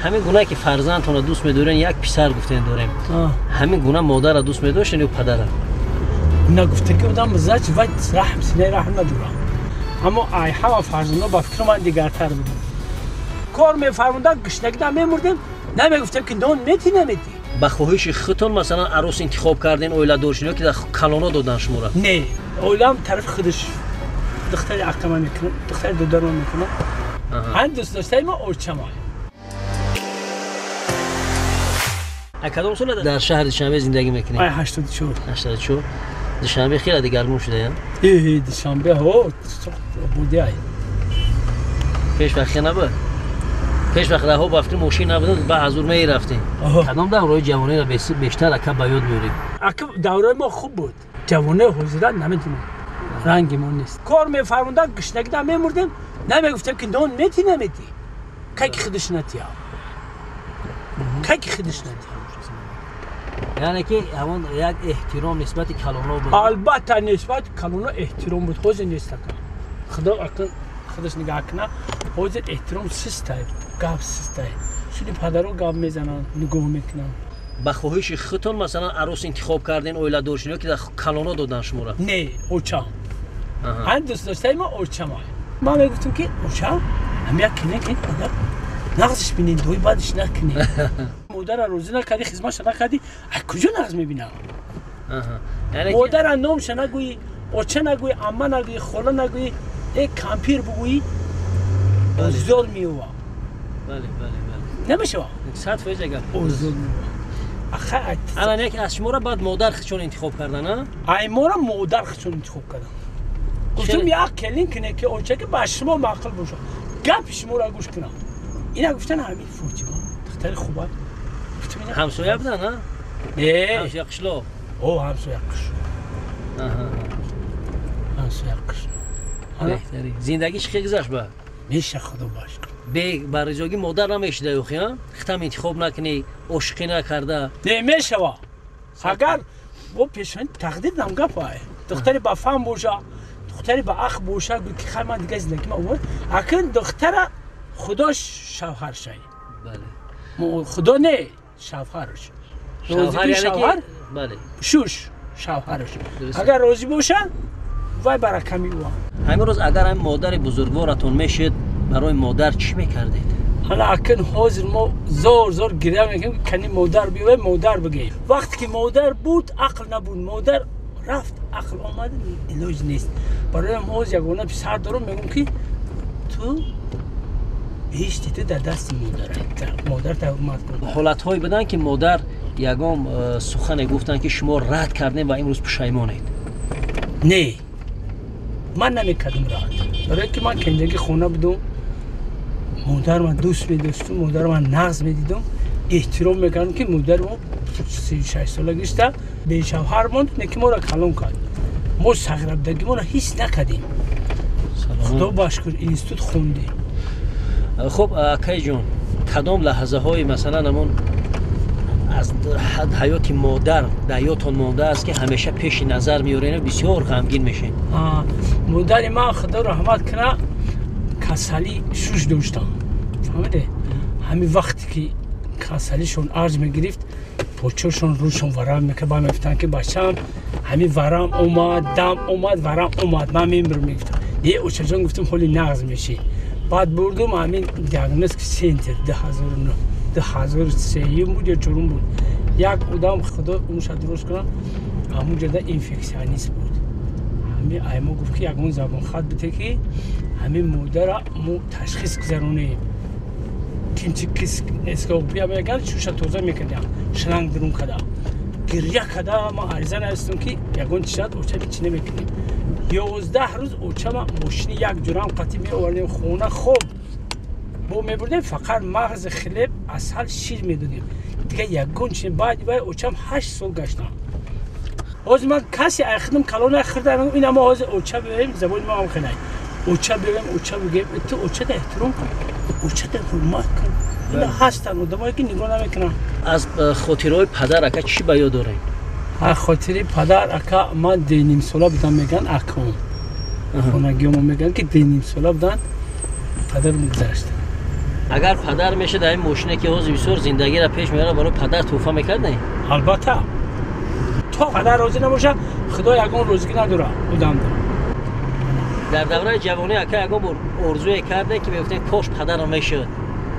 Ҳамин гуна ки фарзандтонро дӯст медорен, як писар гуфтен дорем. Ҳамин гуна модарро дӯст медоштен ё падара? Нагуфта ки одам зач вай раҳм, синаи раҳм надорам. Аммо ай ҳама фарзандо ба фикри ман дигартар будам. Кор мефармуданд, гушнагида мемурдем, намегуфтем ки нон мети намети. Ба хоҳиши худтон масалан арӯс интихоб карден, оиладор шуден ё ки дар калоно додан шуморо? Не, оилаам тарафи худаш. Духтари акама мекунам, духтари додарам мекунам. Ҳам дӯст доштаи ма очама. Кадом сол дар шаҳри Душанбе зиндагӣ мекунед? Ай 84. 84. Душанбе хеле дигаргун шуда, я? Душанбе ҳо буди. Пеш вақт набуд. Пеш вақт раҳо ба фикри мошин набуданд, ба ҳазур мерафтем. Кадом давраи ҷавониро бештар ака ба ёд меоред? Ака давраи мо хуб буд. Ҷавонаи ҳозира намедонам. Ранги мо нест. Кор мефармуданд, гушнагида мемурдем, намегуфтем ки нон мети намети. Кай ки худаш натия. Кай ки худаш натия. Яъне ки ҳамон як эҳтиром нисбати калоно буд. Албатта нисбати калоно эҳтиром буд, ҳозир нест ака. Худо акн худаш нигаҳ кунад, ҳозир эҳтиром систай, гап систай. Чуни падаро гап мезананд, нигоҳ мекунанд. Ба хоҳиши худтон масалан арӯс интихоб карден, оиладор шуден ё ки дар калоно додан шуморо? Не, очам. Ҳам дӯст доштаи ма очама. Ман мегуфтам ки очам ҳам як кине ки падар нағзиш бинед, дуи баъдиш накунед. Модарро розӣ накардӣ, хизматша накардӣ, ай куҷо нағз мебинам? Модарро номша нагӯӣ, оча нагӯӣ, амма нагӯӣ, хола нагӯӣ, э кампир бугӯӣ, озор меёва. Намешава? 100% гап. Озор меёва. Алан як аз шуморо баъд модар худшон интихоб кардан, а? Ай моро модар худшон интихоб кардан. Гуфтам як келин кине ки оча ки ба шумо маъқул бошад, гапи шуморо гӯш кунам. Ина гуфтан ҳамин Фотима духтари хуба. Ҳамсоя будан, а? Не. Ҳамсоя қишлоқ. О, ҳамсоя қишлоқ. Ҳамсоя қишлоқ. Беҳтарин. Зиндагӣ чӣ хел гузашт ба? Меша худо бошкур. Бе ба ризогӣ модар намешида ёхи, а? Хитам интихоб накунӣ, ошиқӣ накарда. Не мешава. Агар бо пешони тақдир нам гап ай. Духтари ба фаҳм боша, духтари ба ақл боша, гӯй ки хай ман дига зиндагӣ ма овард. Акн духтара худо шавҳар шай. Бале. Худо не, шавҳарш. Розигии шавҳар? Бале. Шуш шавҳарш. Агар розӣ боша, вай барака меёвад. Ҳамин рӯз агар ҳамин модари бузургворатон мешид, барои модар чӣ мекардед? Ҳала акн ҳозир мо зор зор гиря мекунем ки кани модар биёвай, модар бигӯем. Вақте ки модар буд, ақл набуд. Модар рафт, ақл омад, илоҷ нест. Барои ҳозир ягона писар дорам, мегӯям ки ту беҳишти ту дар дасти модар, модарта ҳурмат кун. Ҳолатҳое буданд ки модар ягон сухане гуфтанд ки шумо рад кардем ва имрӯз пушаймонед? Не, ман намекардам рад. Барое ки ман кенҷаги хона будум, модар ман дӯст медоштум, модар ман нағз медидум, эҳтиром мекардам ки модари мо 36 сола гишта бешавҳар монд, не ки моро калон кард. Мо сағрабдагимонро ҳис накардем. Худо ба шукр институт хондем. Хуб, акайҷон, кадом лаҳзаҳои масалан ҳамон аз ҳаёти модар дар ёдтон мондааст ки ҳамеша пеши назар меорен ва бисёр ғамгин мешед? Модари ман худо раҳмат кунад, касалӣ шуш доштам. Фаҳмиде? Ҳамин вақте ки касалишон арҷ мегирифт, почошон рӯшон варам мекард. Ба мегуфтанд ки бачаам ҳамин варам омад, дам омад, варам омад, ман мемирам мегуфтам. Не, очаҷон, гуфтам ҳоли нағз мешӣ. Баъд бурдум ҳамин диагностик центр 2009, 2003 буд ё 4 буд. Як одам худо умша дуруст кунад, ҳамон ҷода инфексионист буд. Ҳамин аймо гуфт ки ягон забонхат бите ки ҳамин модарра мо ташхис гузаронем. Кимчи кископия меган, шуша тоза мекардям, шланг дурун када. Гиря када, ман ариза навистам ки ягон чизат оча чӣ намекунем. 11 рӯз очама мошини як ҷурам қатӣ меовардем хона, хоб бо мебурдем, фақат мағзи хлеб, асал, шир медодем. Дига ягон чи. Баъди вай очам 8 сол гаштам. Ҳозир ман касе айхидам калона хирда, ина мо ҳозир оча биёем, забони мо ҳам хелай. Оча биёем, оча бигӯем, ту очада эҳтиром кун, очада ҳурмат кун. Ина ҳастанд одамое ки нигоҳ намекунанд. Аз хотираҳои падар ака чӣ ба ёд доред? Аз хотири падар ака ман 2.5 сола будам, мегӯянд аком. Хонагиёмо мегӯянд ки 2.5 сола буданд, падарам гузаштанд. Агар падар мешад ин мошине ки ҳозир бисёр зиндагиро пеш меорад, барои падар тӯҳфа мекардед? Албатта. То падар розӣ набошад, худо ягон розигӣ надорад одамда. Дар давраи ҷавонӣ ака ягон бор орзуе кардед ки мегуфтед кош падарам мешуд?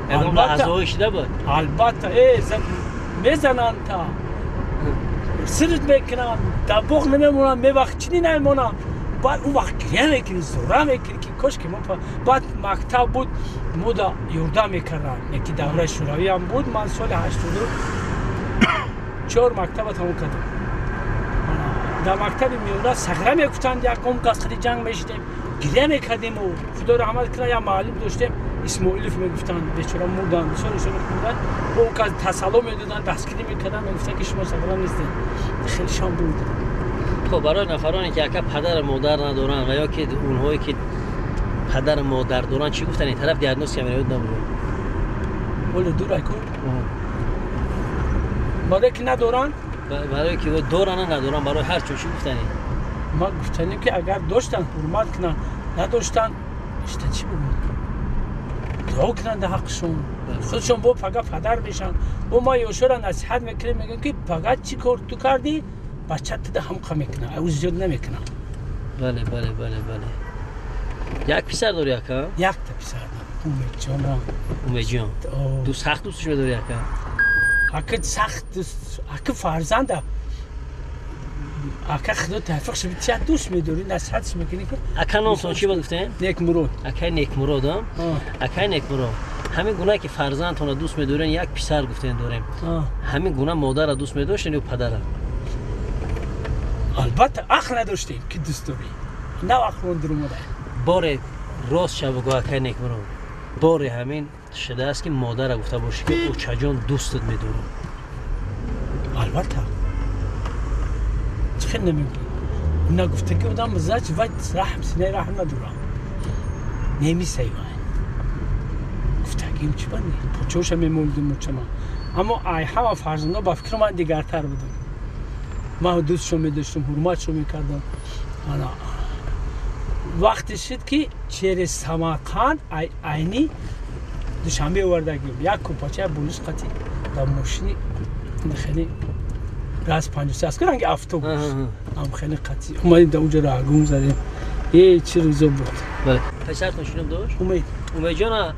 Ягон лаҳзаҳое шуда буд? Албатта, мезананд та сирт мекунанд, дар боғ намемонанд, мевақт чини намемонанд. Баъд он вақт гиря мекунӣ, зора мекунӣ ки кош ки мо. Баъд мактаб буд, мода ёрдам мекарданд. Яки давраи шӯравиам буд, ман соли 84 мактаба тамом кардам. Дар мактаби миёна сағра мегуфтанд, якум кас қади ҷанг мешидем, гиря мекардему. Худо раҳмат кунад, як муаллим доштем, Исмоилов мегуфтанд, бечора мурданд, бисёр инсони мурданд. Бо он кас тасалло медоданд, дастгирӣ мекарданд, мегуфтанд ки шумо сағра нестед. Хеле шом буд. Хоб, барои нафароне ки ака падару модар надоранд ва ё ки онҳое ки падару модар доранд, чӣ гуфтанд? Ин тараф диагностика меравад набуд. Оле дур айку? Барое ки надоранд? Барое ки доранд, надоранд, барои ҳар чун чӣ гуфтанӣ? Ман гуфтанем ки агар доштанд ҳурмат кунанд, надоштанд ишта чӣ бигӯям? Дуо кунанд дар ҳаққшон. Худшон бо пага падар мешаванд. Бо ма ёшоро насиҳат мекунем, мегӯем ки пага чӣ кор ту кардӣ, бача туда ҳамқа мекунад, ӯ зиёд намекунад. Бале, бале, бале, бале. Як писар дорӣ ака? Якта писар дорам, Умедҷон. Умедҷон. Ду сахт дӯстш медорӣ ака? Ака сахт дӯст, ака фарзанда. Ака худо тавфиқ шуд, чӣ дӯст медорӣ, насиҳатш мекунӣ ки. Ака номтон чӣ буд гуфтем? Некмурод. Акаи Некмурод, а? Акаи Некмурод. Ҳамин гуна ки фарзандтонро дӯст медорен, як писар гуфтем дорем. Ҳамин гуна модарро дӯст медоштен ё падарро? Албатта, ақл надоштем ки дӯст дорем. На ақлмон дур омада. Боре рост ша бигӯ, акаи Некмурод. Боре ҳамин шудааст ки модарро гуфта бошӣ ки очаҷон дӯстат медорам? Албатта. Чӣ хел намегӯӣ? Нагуфта ки одам зач вай раҳм, синаи раҳм надорам. Немисай вай. Гуфтагим чӣ бани? Почоша мемолидим мучама. Аммо ай ҳама фарзандо ба фикри ман дигартар будам. Ман дӯстшон медоштам, ҳурматшон мекардам. Ана вақте шуд ки через Самарқанд айни Душанбе овардагим. Як кӯпача болиш қати дар мошини хеле раз 53 аст, ранги автобус. Ам хеле қати омадем, дар уҷо раҳгум задем. Э, чӣ рӯзо буд. Бале. Писаратон чӣ ном дошт? Умед. Умедҷон,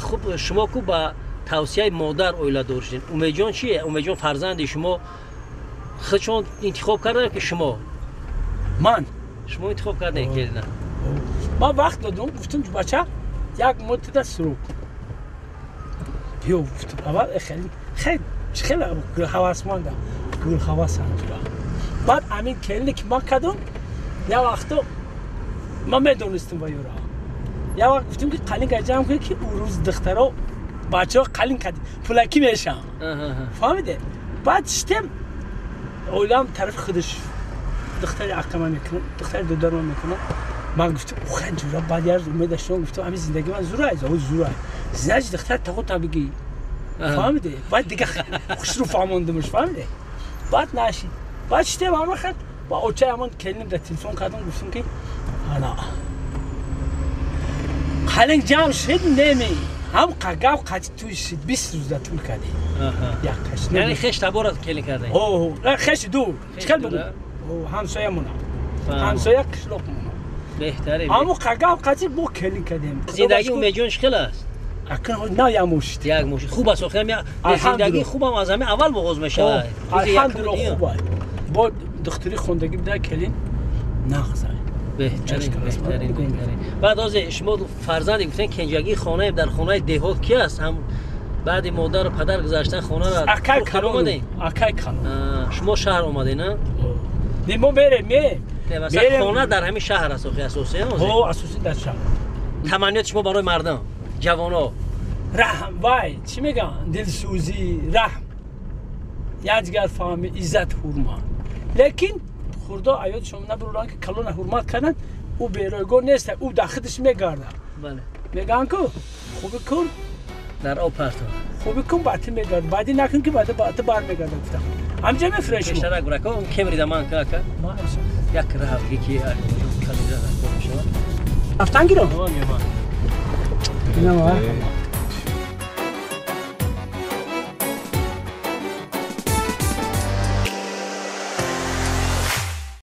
хуб, шумо ку ба тавсияи модар оиладор шудед. Умедҷон чие? Умедҷон фарзанди шумо худшон интихоб карданд ки шумо? Ман. Шумо интихоб кардед ки на? Ман вақт додам, гуфтам бача як муддата срок. Биё гуфтам, аввал хеле хеле хеле ҳавасмандам, гулҳавасам тура. Баъд ҳамин келине ки ман кардам, як вақто ман медонистам ва ёра. Як вақт гуфтем ки қалинка ҷамъ кунед ки ӯ рӯз духтаро бачаҳо қалин кардем, пулакӣ мешаванд. Фаҳмиде? Баъд шитем оилаам тарафи худаш духтари ақама мекунам, духтари додарма мекунам. Ман гуфтам ухан ҷура, баъд як рӯз умед доштам, гуфтам ҳамин зиндагии ман зурай, зурай. Значит духтар тахо бигӣ. Фаҳмиде? Баъд дига хушрӯ фаҳмондимш, фаҳмиде? Баъд нашид. Баъд шитем ҳама хат ба очаи ҳамон келиним дар телефон кардам, гуфтам ки ана қалинг ҷамъ шид, неми ҳам гап қати туй шид, 20 рӯз дар тӯл кардем. Як қаш. Яъне хеш таборат келин кардем? О, хеши дур. Чӣ хел бигӯ? Ҳамсоямона. Ҳамсоя қишлоқмона. Беҳтаре. Аммо гап қати бо келин кардем. Зиндагии Умедҷон чӣ хел аст? Акн на як мошид. Як мошид. Хуб аст, охир зиндагии хубам аз ҳамин аввал оғоз мешавад. Алҳамдулиллоҳ хуб аст. Бо духтари хондагӣ буда келин нағз. Беҳтарин, беҳтарин, беҳтарин. Баъд озе шумо фарзанде гуфтен кенҷагии хонаем дар хонаи деҳот ки аст? Ҳам баъди модару падар гузаштан хонаро акай калон, акай калон. Шумо шаҳр омадед, на? Не, мо мерем, ме. Масалан хона дар ҳамин шаҳр аст, охи асосӣ, о, асосӣ дар шаҳр. Таманниёти шумо барои мардум, ҷавоно? Раҳм, вай, чӣ мегӯянд? Дилсӯзӣ, раҳм. Якдигар фаҳми, иззат, ҳурмат. Лекин хурдо аёдшон набуранд ки калона ҳурмат карданд, ӯ беройгон нест, ӯ дар худаш мегардад. Мегӯянд ку хубӣ кун дар об партов. Хубӣ кун, баъд ту мегард, баъди накун ки баъд ту бармегарда гуфтам. Ҳамҷа мефурӯшем. Пештарак бурака, он кемрида ман ка ака. Як раҳ бигӣ ки камера кор мешавад. Рафтан гирам? Меомад.